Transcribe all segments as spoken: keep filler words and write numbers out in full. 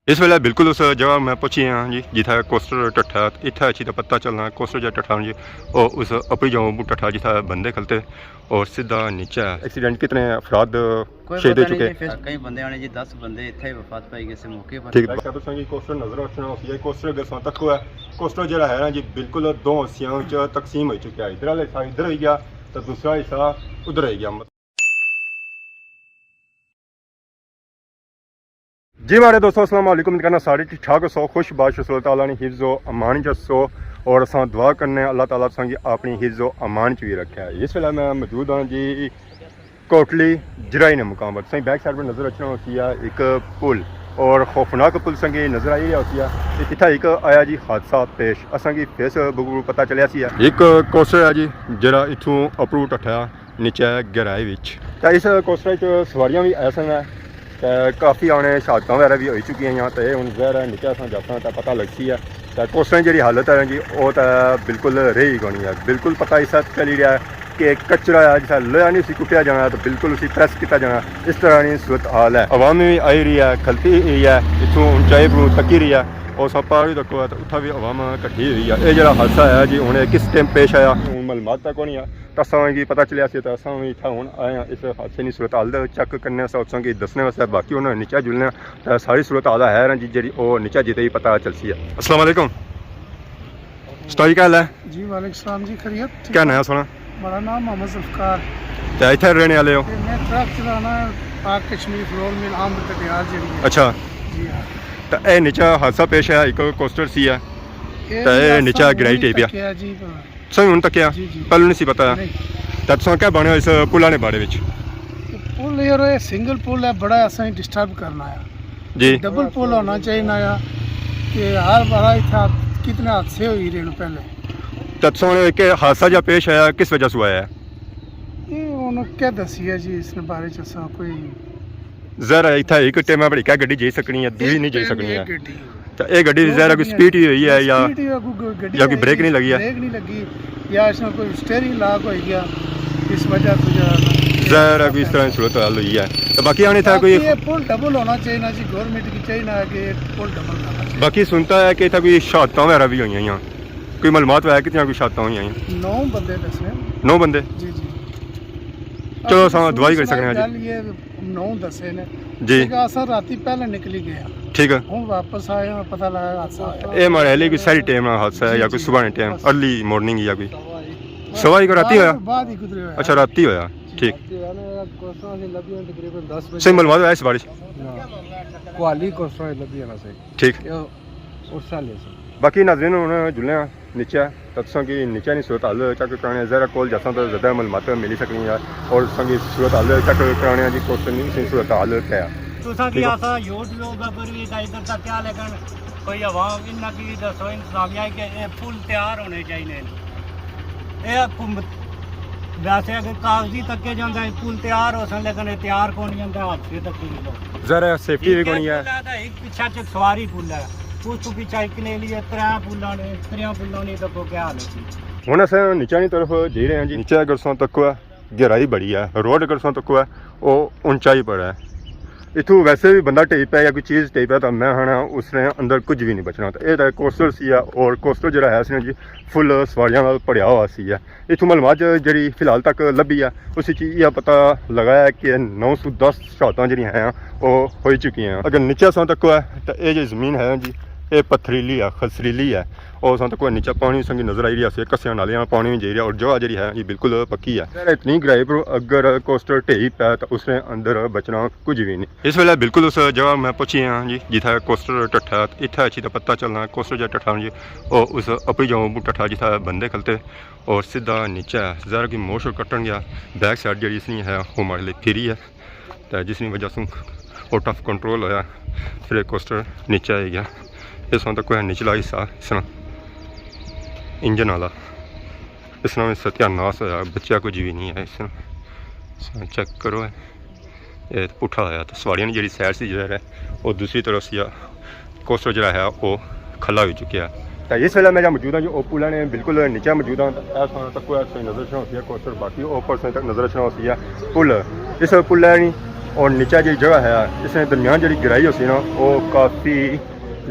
اس ویلے بالکل اس جگہ میں پہنچی ہاں جی، جتھے کوسٹر ٹٹھا۔ اتھے اچھی تے پتہ چلنا کوسٹر جا ٹٹھا جی، او اس اپری جاؤں ٹٹھا جتھے بندے کھلتے اور سیدھا نیچے۔ ایکسیڈنٹ کتنے افراد کوئی شہید ہو پتہ نہیں چکے؟ جی، پھر کئی بندے آنے جی، دس بندے اتھے ہی وفات پائی گئے سے موقع پر۔ ٹھیک ہے۔ تساں کی کوسٹر نظر اچھنا ہوسی ہے، کوسٹر اگر تساں تکو ہے، کوسٹر جڑا ہے نا جی، بالکل دو حصیاں وچ تقسیم ہو چکیا ہے۔ ادھر والا حصہ ادھر ہوئی گیا تے دوسرا حصہ ادھر ہوئی گیا۔ جی ماڑے دوستو، السلام علیکم۔ امید کرنا سارے ٹھیک ٹھاک ہو سو، خوش باش ہو سو، اللہ تعالیٰ نے حفظ و امان چ سو، اور اساں دعا کرنے اللہ تعالیٰ تساں کی اپنی حفظ و امان چ بھی رکھے۔ اس ویلے میں موجود ہاں جی کوٹلی جرائی نے مقام پر۔ تساں بیک سائیڈ پر نظر اچھنا ہوسی ہے ایک پل، اور خوفناک پل تساں کی نظر آئی رہا ہوسی ہے۔ اتھا ایک آیا جی حادثہ پیش، اساں کی فیس بک پر پتہ چلیا سی ہے۔ ایک کوسٹر ہے جی، جڑا اتھوں اپروں ٹٹھا نیچے گہرائی وچ۔ تے اس کوسٹر وچ سواریاں بھی ایسن ہیں تے کافی آنے شہادتاں وغیرہ بھی ہوئی چکی ہیں، تے ہن ظاہر ہے نیچے اساں جاساں تے پتہ لگسی ہے۔ تے کوسٹر نی جڑی حالت ہے جی، او تے بالکل رہی کونی ہے۔ بالکل پتہ اس وقت چلی رہیا ہے کہ کچرا ہے، جسا لوہا نہیں اسی کٹیا جانا تو بالکل اسی پریس کیتا جانا، اس طرح نی صورت حال ہے۔ عوام بھی آئی رہی ہے، کھلتی رہی ہے، اتھوں اونچائی پروں تکی رہی ہے، اور سب پہاڑی تکو ہے تو اتھا بھی عوام کٹھی ہوئی ہے۔ یہ جڑا حادثہ ہے جی، ہن یہ کس ٹائم پیش آیا، ہن معلومات تک کونی ہے۔ تے اساں کی پتہ چلیا سی تے اساں وی اتھا ہن آئے ہاں، اس حادثے نی صورتحال چیک کرنے آں، اساں کی دسنے واسطے۔ باقی انہاں نیچے جلنے آں تے ساری صورتحال ہے نا جی، جڑی او نیچے جیتے ہی پتہ چلسی ہے۔ السلام علیکم۔ استاد جی، کیا حال ہے؟ جی وعلیکم السلام جی، خیریت؟ کیا ناں ہے سونا؟ میرا ناں محمد ذوالفقار۔ تے اتھے رہنے والے ہو؟ تے میں ٹرک چلانا ہے، پاک کشمیر فلور مل آمد کٹیار جڑی ہے۔ اچھا۔ جی ہاں۔ تے اے نیچے حادثہ پیش آیا، ایک کوسٹر سی ہے۔ اے تے اے نیچے گرائی ٹے پیا۔ تساں ہن تکیا؟ جی، جی۔ پہلو نہیں سی پتہ؟ نہیں۔ تے تساں کیا بنے اس پلا نے بارے وچ؟ پل یار، اے سنگل پل ہے، بڑا اساں ڈسٹرب کرنا ہے۔ جی۔ ڈبل پل ہونا چاہیے نا، کہ ہر بار اتھا کتنے حادثے ہوئی رہے ہیں پہلے۔ تے تساں نے ایک حادثہ جا پیش آیا، کس وجہ سے آیا ہے؟ یہ ہن کیا دسیے جی، اس نے بارے چ اساں کوئی ظاہر ہے، اتھا ایک ٹائم ہے بڑی کیا گڈی جائی سکنی ہے، دوئی نہیں جائی سکنی ہے۔ تے اے گڈی ظاہر ہے کوئی سپیڈ ہی ہوئی ہے یا، یا کوئی بریک نہیں لگی ہے۔ بریک نہیں لگی یا اس میں کوئی سٹیئرنگ لاک ہوئی گیا، اس وجہ سے جو ہے نا، ظاہر ہے کوئی اس طرح کی صورت حال ہوئی ہے۔ تے باقی آنے تھا کوئی باقی یہ پل ڈبل ہونا چاہیے نا جی، گورنمنٹ کی چاہیے نا کہ پل ڈبل کرنا چاہیے۔ باقی سنتا ہے کہ اتھا کوئی شہادتاں وغیرہ بھی ہوئی ہیں، کوئی معلومات ہے کتنی کوئی شہادتاں ہوئی ہیں؟ نو بندے دسے۔ نو بندے؟ جی، جی۔ چلو، اساں دعا ہی کری سکنے ہاں جی۔ گل یہ نو دسے نے۔ جی۔ کیونکہ اساں راتی پہلے نکلی گئے ہاں۔ ٹھیک ہے۔ ہن واپس آئے ہاں، پتہ لگا حادثہ ہویا۔ اے ماڑے خیال کوئی ساری ٹائم نا حادثہ ہے جی، یا کوئی جی۔ صبح نے ٹائم، بس۔ ارلی مارننگ یا کوئی۔ سوا ایک راتی ہویا؟ بعد ہی گزرے ہویا۔ اچھا، راتی ہویا۔ جی۔ ٹھیک۔ راتی ہویا نا، کوسٹر لبھی ہوئی تقریباً دس بجے۔ صحیح معلومات ہویا اس بارش؟ نہ۔ کوہالی کوسٹر لبھی ہونا صحیح۔ ٹھیک۔ یہ اس سال ہے سر۔ باقی ناظرین ہن جلنے ہاں نیچے، تے تساں کی نیچے نی صورتحال چیک کرانے آں۔ ذرا کول جاساں تے زیادہ معلومات ملی سکنی ہے، اور تساں کی صورتحال چیک کرانے آں جی، کوسٹر نی صورتحال کیا ہے۔ تساں کی ٹھیک ہے۔ آسا یوٹیوب پر بھی ادھر تک کیا، لیکن کوئی عوام انہاں کی دسو، انتظامیہ، کہ یہ پل تیار ہونے چاہیے۔ یہ حکومت ویسے اگر کاغذی تکے جاندے پل تیار ہو سن، لیکن یہ تیار کون جاندے، حادثے تک ہی لوگ۔ ذرا سیفٹی بھی کونی ہے۔ پل ہے تو ایک پچھا چک سواری پل ہے، اس کو پچھا ایک نے لیے ترے پلاں نے، تریاں پلاں نے تو کیا حال ہوتی؟ ہن اساں نیچے نی طرف جائی رہے ہیں جی۔ نیچے اگر تساں تکو ہے، گہرائی بڑی ہے، روڈ اگر تساں تکو ہے، او اونچائی پر ہے۔ اتھوں ویسے بھی بندہ ٹہی پے یا کوئی چیز ٹہی پے تو میں آخنا اس نے اندر کچھ بھی نہیں بچنا۔ تو اے تے کوسٹر سی ہے، اور کوسٹر جڑا ہے اس نے جی فل سواریاں نال بھریا ہوا سی ہے۔ اتھوں معلومات جڑی فی الحال تک لبھی ہے، اس وچ یہ پتہ لگا ہے کہ نو سو دس شہادتاں جڑیاں ہیں، او ہوئی چکی ہیں۔ اگر نیچے اساں تکو ہے، تو اے جو زمین ہے جی، اے پتھریلی ہے، خسریلی ہے۔ اور اساں تکو نیچے پانی سنگی نظر آئی رہی ہے، کسیاں نالیاں پانی جائی رہیا، اور جگہ جڑی ہے، یہ بالکل پکی ہے۔ اتنی گہرائی پر اگر کوسٹر ٹہی پے، تو اس نے اندر بچنا کچھ بھی نہیں۔ اس ویلے بالکل اس جگہ میں پہنچی ہاں جی، جتھے کوسٹر ٹٹھا۔ اتھے اچھی تے پتہ چلنا کوسٹر جا ٹٹھا جی، او اس اپری جاؤں ٹٹھا جتھے بندے کھلتے، اور سیدھا نیچے ذرا کی موشن کٹن گیا، بیک سائیڈ جڑی اس نی ہے، وہ ماڑے لے پھری ہے، تے جس نی وجہ سوں آؤٹ آف کنٹرول ہویا، پھر ایک کوسٹر نیچے آئی گیا۔ اس وقت کوئی نچلا حصہ اس طرح انجن والا، اس طرح ستیہ ناس ہویا، بچیا کچھ بھی نہیں ہے اس طرح۔ اس طرح چیک کرو، اے پٹھا ہویا، تے سواریاں نی جیڑھی سائیڈ سی جو ہے، او دوسری طرف سی، کوسٹر جیڑھا ہے، او کھلا ہوئی چکیا۔ تے اس ویلے میں جہاں موجود ہاں جی، او پل نے بالکل نیچے موجود ہاں۔ تے اے ساں تک کوئی نظر اچھنا ہوسی ہے کوسٹر، باقی او پرسوں تک نظر اچھنا ہوسی ہے پل۔ اس پل ہے نی، اور نیچے جی جگہ ہے، اس نے درمیان جڑی گہرائی ہوسی نا، وہ کافی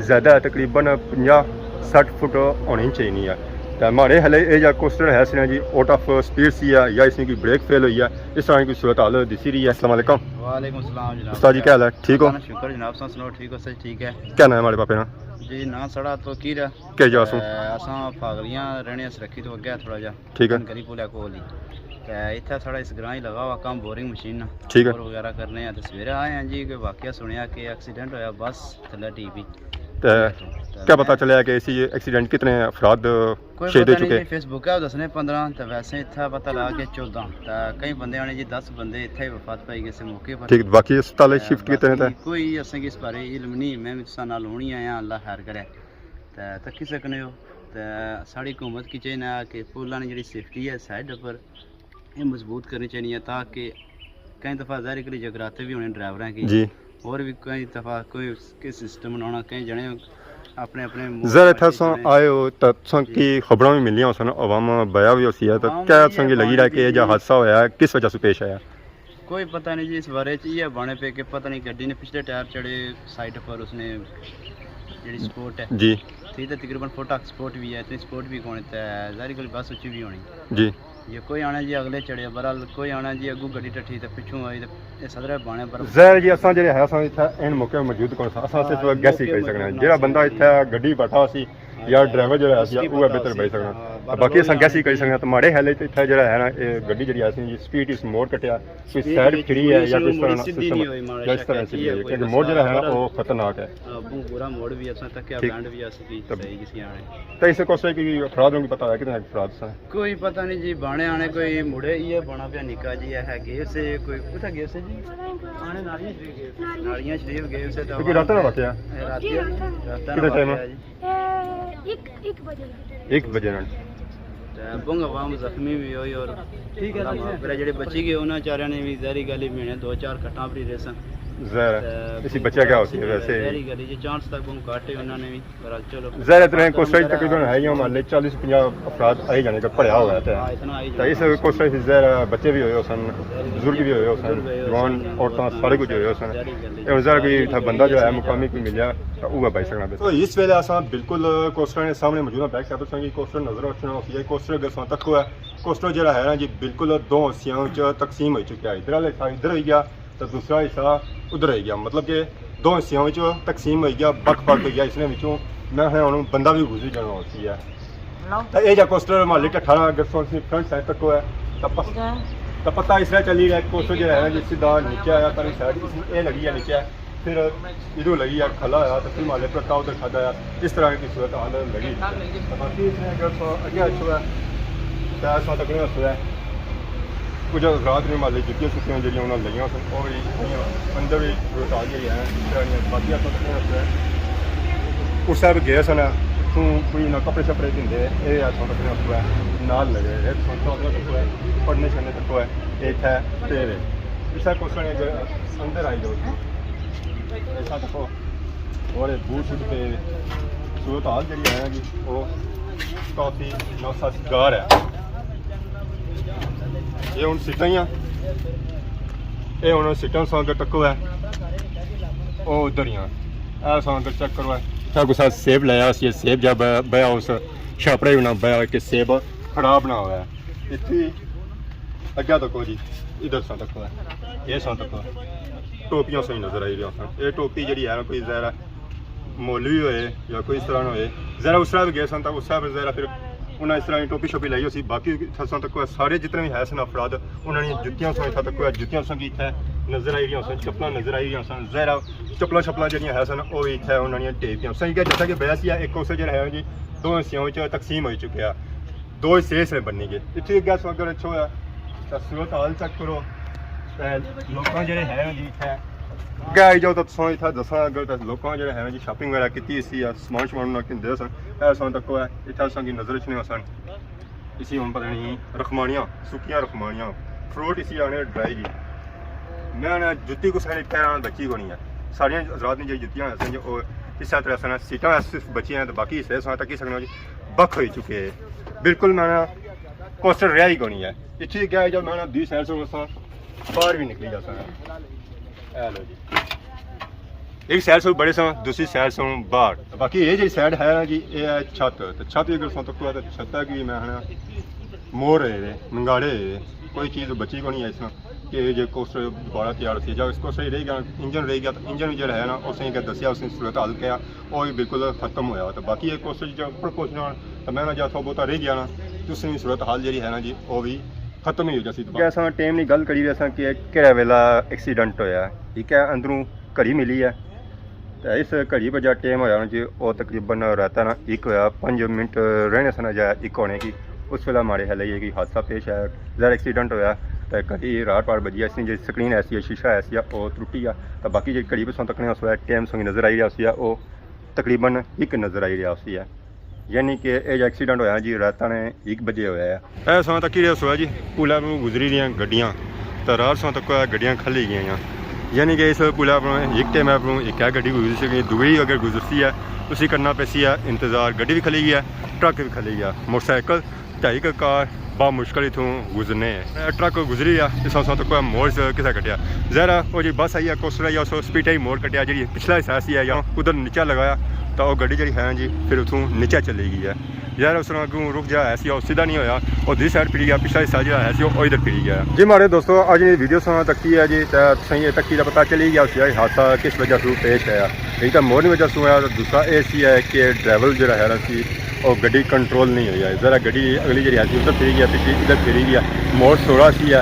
زیادہ ہے، تقریباً پنجاہ سٹھ فٹ ہونی چاہیے ہے۔ تے ماڑے ہلے اے جا کوسٹر ہے سی نا جی، آؤٹ آف سپیڈ سی ہے یا اس نے کوئی بریک فیل ہوئی ہے، اس طرح کی صورت حال دسی رہی ہے۔ السلام علیکم۔ وعلیکم السلام جناب۔ استاد جی، کیا حال ہے؟ ٹھیک ہو؟ اللہ شکر جناب، سن سناؤ، ٹھیک ہو؟ سر ٹھیک ہے۔ کیا نام ہے ماڑے پاپے نا؟ جی نام ساڑا توقیر ہے۔ کیا جا سوں؟ تے اساں پھاگلیاں رہنے اس رکھی تو اگے تھوڑا جا۔ ٹھیک ہے۔ گلی پل ہے کول ہی۔ تے اتھے ساڑا اس گراں ہی لگا ہوا کم، بورنگ مشین نا۔ ٹھیک ہے۔ بور وغیرہ کرنے ہیں۔ تے سویرے آئے ہیں جی، کوئی واقعہ سنیا کہ ایکسیڈنٹ ہویا، بس تھلے ٹی وی۔ تے تے کیا پتہ چلیا کہ اسی ایکسیڈنٹ کتنے افراد کوئی شہید ہو پتہ نہیں چکے؟ جی، فیس بک ہے، دسنے پندرہ، تے ویسے اتھا پتہ لگا کہ چودہ۔ تے کئی بندے آنے جی، دس بندے اتھے ہی وفات پائی گئے سے موقع پر۔ ٹھیک، باقی اسپتال تے شفٹ کیتے نے تے؟ باقی کوئی اساں کی اس بارے علم نہیں، میں بھی تساں نال ہونی آیا، اللہ خیر کرے۔ تے تکی سکنے ہو۔ تے ساڑی حکومت کی چاہیے کہ پلاں نی جڑی سیفٹی ہے سائیڈ اپر، یہ مضبوط کرنی چاہیے تاکہ کئی دفعہ ظاہر کری جگراتے بھی ہونے ڈرائیوراں کی۔ جی۔ اور بھی کئی دفعہ کوئی کس سسٹم بنانا، کئی جنے اپنے اپنے موڑ ظاہر ہے، پر اتھا ساں جنے آئے ہو تے تساں جی۔ کی خبراں بھی ملیاں ہوسن، عوام بایا بھی ہوسی ہے، تے عوام کیا بھی تساں کی لگی رہا کہ یہ جا جی۔ حادثہ ہویا ہے، کس وجہ سے پیش آیا؟ کوئی پتہ نہیں جی، اس بارے چ یہ بانے پہ کہ پتہ نہیں گڈی نے پچھلے ٹائر چڑھے سائیڈ پر، اس نے جڑی سپورٹ ہے۔ جی۔ تھی تے تقریباً فٹ تک سپورٹ بھی ہے، اتنی سپورٹ بھی کون تے ظاہری گل بس اچھی بھی ہونی۔ جی۔ یہ کوئی آنا جی اگلے چڑھے، بہرحال کوئی آنا جی اگوں گڈی ٹٹھی تے پچھوں آئی تے یہ صدر بانے پر۔ ظاہر جی، اساں جڑے ہے، اساں اتھے این موقع موجود کون سا، اساں صرف ہاں، گیس ہی موقع کری سکنے ہیں۔ موجود جڑا بنا بندہ سکنے اتھے ہیں۔ گڈی بیٹھا سی یا ٹھیک ہے۔ ڈرائیور جڑا اس سی، کی وہ پتہ بہتر ہوسی۔ بھائی سکنا۔ ہاں، باقی اساں گیس ہی کری سکنے ہیں۔ تے ماڑے خیال ہے اتھے جڑا ہے نا، یہ گڈی جڑی ہے سی، سپیڈ اس موڑ کٹیا، کوئی سپیڈ سائیڈ وچ پھری ہے یا سیدھی کوئی اس طرح نہیں سسٹم ہوئی، ماڑا یا اس طرح چیک سیدھی ہے، ہے، کوئی کیونکہ موڑ جڑا ہے نا، بہرحال وہ خطرناک ہے۔ ہاں، بہت برا موڑ بھی اساں تکیا، ٹھیک۔ بینڈ بھی اس کی تے صحیح کسی آنے۔ تے اس کوسٹر کی افراد ہوں پتہ ہے کتنے افراد سن؟ کوئی پتہ نہیں جی، بانے آنے کوئی مڑے یہ بنا پیا نکا جی، ہے گئے سے کوئی، کتھا گئے سے جی؟ آنے نالیاں شریف گئے سے۔ نالیاں شریف گئے سے تے کیونکہ رات نا واقعہ؟ رات جی، رات نا۔ رات نا کتنے ٹائم؟ واقعہ جی۔ اے، ایک، ایک بجے۔ ایک بجے نا۔ تے بنگ عوام زخمی بھی ہوئی اور ٹھیک ہے، اللہ معاف کرے، جڑے بچی گئے انہاں چاریاں نے بھی ظاہری گل ہی مہینے دو چار کٹاں پری رہسن۔ ظاہر ہے۔ تے اسی بچہ کیا ہوسی ویسے؟ ظاہری گل ہی جی، چانس تک بہت گھٹ ہے انہاں نے بھی۔ ظاہر ہے، اتنے کوسٹر تقریباً ہے ہی، ہم حالے چالیس پنجاہ افراد آئی جانے کا بھریا ہوا ہے تے۔ ہاں، اتنا آئی تے اس جانے۔ کوسٹر سے ظاہر ہے بچے بھی ہوئے ہوسن، بزرگ بھی ہوئے ہوسن، بزرگ بھی ہوئے ہوسن، جوان عورتاں سارے کچھ ہوئے ہوسن۔ ظاہری گل ہے۔ اے ہن ظاہر کوئی اتھا بندہ جو ہے مقامی کوئی ملیا تے اوہ بھائی سکنا۔ تو اس ویلے اساں بالکل کوسٹر نے سامنے موجود ہاں، بیک سائیڈ تساں کی کوسٹر نظر اچھنا ہوسی، کوسٹر اگر تساں تکو ہے، کوسٹر جڑا ہے نا جی بالکل دو حصیاں وچ تقسیم ہوئی چکیا ہے، ادھر والے حصہ ادھر ہوئی گیا، تے دوسرا حصہ ادھر ہوئی گیا، مطلب کہ دو حصیاں وچ تقسیم ہوئی گیا، بکھ بکھ ہوئی گیا۔ اس نے وچوں میں آخنا ہن بندہ بھی گزری جانا ہوسی ہے۔ تے اے جا کوسٹر مالی ٹٹھا اگر تساں فرنٹ سائیڈ تکو ہے، تے پس-، تے پتہ اس طرح چلی رہیا کوسٹر جڑا ہے نا جی سیدھا نیچے آیا، پہلی سائیڈ اس نے اے لگی ہے نیچے، پھر ادھر لگی ہے کھلا ہویا، تے پھر مالے پر تاؤ تے کھدا ہے۔ اس طرح کی صورت حال لگی۔ باقی اس نے اگر تساں اگے اچھو ہے، تے اساں تکنے ہوسو ہے۔ کچھ رات نے مالے جتیاں شتیاں جڑیاں انہاں لگیاں سن، او وی اندر وی صورت حال جڑی ہے، اس طرح نیاں۔ باقی اساں تکنے ہوسو ہے۔ اس صاحب گئے سن، اتھوں کوئی نہ کپڑے شپڑے دیندے، اے اساں تکنے ہوسو ہے۔ نال لگے، اے سن تکو ہے، پڑھنے شڑھنے تکو ہے، اے اتھے پے وے۔ اس طرح کوسٹر نے اندر آئی جاؤ۔ ایسا تکو۔ اور بوٹ شوٹ پے، صورت حال جڑی ہے نا جی، وہ کافی ناسازگار ہے۔ یہ ہن سیٹاں ہی آ، یہ ہن سیٹاں ساں اگر تکو ہے، وہ ادھر ہی آ۔ اے ساں اگر چیک کرو ہے۔ اتھا کسا سیب لایا سی، سیب جا بیا، بیا اس چھاپڑے بنا بیا کہ سیب خراب نہ ہویا۔ اتھی اگے تکو جی، ادھر ساں تکو ہے، یہ ساں تکو ہے۔ ٹوپیاں صحیح نظر آئی رہی سن۔ یہ ٹوپی جڑی ہے نا، کوئی ظاہر ہے مولوی ہوئے یا کوئی اس طرح نہ ہوئے، ذرا اس طرح بھی گئے سن، تو اس طرح ذرا پھر انہاں اس طرح کی ٹوپی شوپی لائی ہوسی۔ باقی اتھا تک سارے جتنے بھی ہے سن افراد، انہاں نے جتیاں سن، اتھا تک جتیاں سن کی اتھے نظر آئی رہی سن، چپلاں نظر آئی رہی سن، ذرا چپلاں شپلاں جڑیاں ہے سن، وہ بھی اتھے انہاں نے ٹیک پیاں سن۔ جیسا کہ بحث یا ایک اسے جڑا ہے جی، دو حصیاں وچ تقسیم ہو چکے ہیں، دو حصے اس نے بننے گے۔ اتھے گیس اگر اچھو ہے، تو صورت حال چیک کرو۔ تے لوکاں جڑے ہے جی اتھے، اگے آئی جاؤ تو تساں اتھے دساں، اگر تے لوکاں جڑے ہے جی شاپنگ وغیرہ کیتی سی یا سامان شمان انہاں کیندے سن، اے ساں تکو ہے، اتھے اساں کی نظر اچھنے سن۔ اسی ہن پتہ نہیں رخمانیاں، سکیاں رخمانیاں، فروٹ اسی آنے ڈرائی جی۔ میں آنا جتی کسے نے پیراں بچی کونی ہے۔ ساریاں حضرات نے جڑی جتیاں سن، او اس طرح سن، سیٹاں صرف بچیاں ہیں، تے باقی حصے ساں تکی سکنے ہو جی، بکھ ہوئی چکے ہیں۔ بالکل میں آنا کوسٹر رہیا ہی کونی ہے۔ اتھے گیا جب میں آنا دوئی سائیڈ سے اساں باہر بھی نکلی جا سکنا۔ اے لو جی، ایک سائیڈ سوں بڑے ساں، دوسری سائیڈ سوں باہر۔ باقی یہ جی سائیڈ ہے نا جی، یہ ہے چھت۔ تو چھت بھی اگر سوں تکو تو چھت کی میں آخنا مور ہے، منگاڑے ہے، کوئی چیز بچی کو نہیں ہے اس طرح کہ یہ جو کوسٹر دوبارہ تیار ہوتی ہے۔ جب اس کوسٹر رہ گیا، انجن رہ گیا، تو انجن بھی جڑا ہے نا، اس نے کیا دسیا، اس نے صورت حال کیا، وہ بھی بالکل ختم ہویا۔ تو باقی یہ کوسٹر جو اوپر پہنچنا، تو میں نہ جا تھوڑا بہت رہ گیا نا، تو اس نے صورت حال جڑی ہے نا جی، وہ بھی ختم ہی ہو جاسی۔ جیسا ٹائم نی گل کری رہے ساں کہ کہڑے ویلا ایکسیڈنٹ ہویا، ٹھیک ہے، اندروں گھڑی ملی ہے۔ تے اس گھڑی پہ جا ٹائم ہویا نا جی، او تقریباً راتاں نا ایک ہویا، پنج منٹ رہنے سن جا ایک ہونے کی۔ اس ویلے ماڑے خیال ہے کہ حادثہ پیش آیا، ظاہر ایکسیڈنٹ ہویا۔ تے گھڑی راڑ پاڑ بجی، اس نی جی سکرین ایسی ہے، شیشہ ایسی ہے، او ٹوٹی گیا۔ تے باقی جی گھڑی پہ سوں تکنے اس ویلے ٹائم سوں نظر آئی رہیا سی، او تقریباً ایک نظر آئی رہیا سی ہے۔ یعنی کہ اے جو ایکسیڈنٹ ہویا جی، راتاں نے ایک بجے ہویا ہے۔ اے ساں تکی رہیا سویا جی، پل اپروں گزری رہیاں گڈیاں، تے رار ساں تک گڈیاں کھلی گئیاں۔ یعنی کہ اس پل اپروں ایک ٹائم اپروں ایک ہے گڈی گزری سکی، دوئی اگر گزرسی ہے، اسی کرنا پیسی ہے انتظار۔ گڈی بھی کھلی گیا، ٹرک بھی کھلی گیا، موٹر سائیکل تے ایک کار با مشکل اتھوں گزرنے ہیں۔ اے ٹرک گزری گیا، اس ساں تک موڑ سے کسا کٹیا۔ ظاہر ہے، او جی بس آئی ہے، کوسٹر آئی ہے، اس سپیڈ ہی موڑ کٹیا، جی پچھلا حصہ ایسی ہے یا ادھر نیچا لگایا، تو او گڈی جڑی ہے جی، پھر اتھوں نیچا چلی گئی ہے۔ یار، اس طرح کیوں رک جا ایسی، او سیدھا نہیں ہویا، او دوسری سائیڈ پھری گیا، پچھلا حصہ جڑا ہے سی، او ادھر پھری گیا۔ جی ماڑے دوستو، اج نی ویڈیو ساں تکی ہے جی، تے تساں یہ تکی دا پتہ چلی گیا سی، حادثہ کس وجہ سے پیش آیا۔ ایک تو موڑ نی وجہ سے آیا، تے دوسرا اے سی ہے کہ ڈرائیور جڑا ہے سی، او گڈی کنٹرول نہیں ہوئی ہے۔ ذرا گڈی اگلی جڑی ہے سی، ادھر پھری گیا، پچھلی ادھر پھری گیا، موڑ سوڑا سی ہے،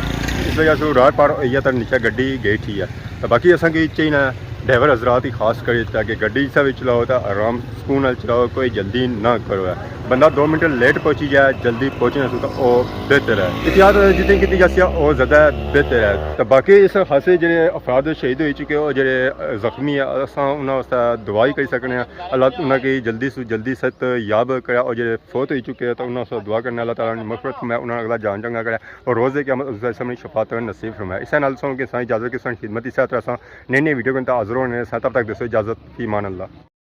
اس وجہ سے راڑ پاڑ ہوئی ہے، تے نیچے گڈی گئی ٹھی ہے۔ تے باقی اساں کی چاہیے نا ڈرائیور حضرات ہی خاص کر، تاکہ گڈی جسا بھی چلاؤ تے آرام سکون نال چلاؤ، کوئی جلدی نہ کرو۔ بندہ دو منٹ لیٹ پہنچی جائے، جلدی پہنچنے سوں تے او بہتر ہے۔ احتیاط جتنی کیتی جاسی ہے، او زیادہ بہتر ہے۔ تے باقی اس حادثے جڑے افراد شہید ہوئی چکے، او جڑے زخمی ہیں، اساں انہاں واسطے دعا ہی کری سکنے ہیں۔ اللہ انہاں کی جلدی سوں جلدی صحت یاب کرے، اور جڑے فوت ہوئی چکے ہیں، تو انہاں واسطے دعا کرنے، اللہ تعالیٰ نے مغفرت فرمائے، انہاں اگلا جان چنگا کرے، اور روز قیامت حضور صلی اللہ علیہ وسلم نے شفاعت نصیب فرمائے۔ اسے نال سوں کے سائیں اجازت کے سائیں خدمت، اسے طرح ساں نئی نئی ویڈیو کے اندر حاضر ہونے ساں، تب تک دوستو اجازت، فی امان اللہ۔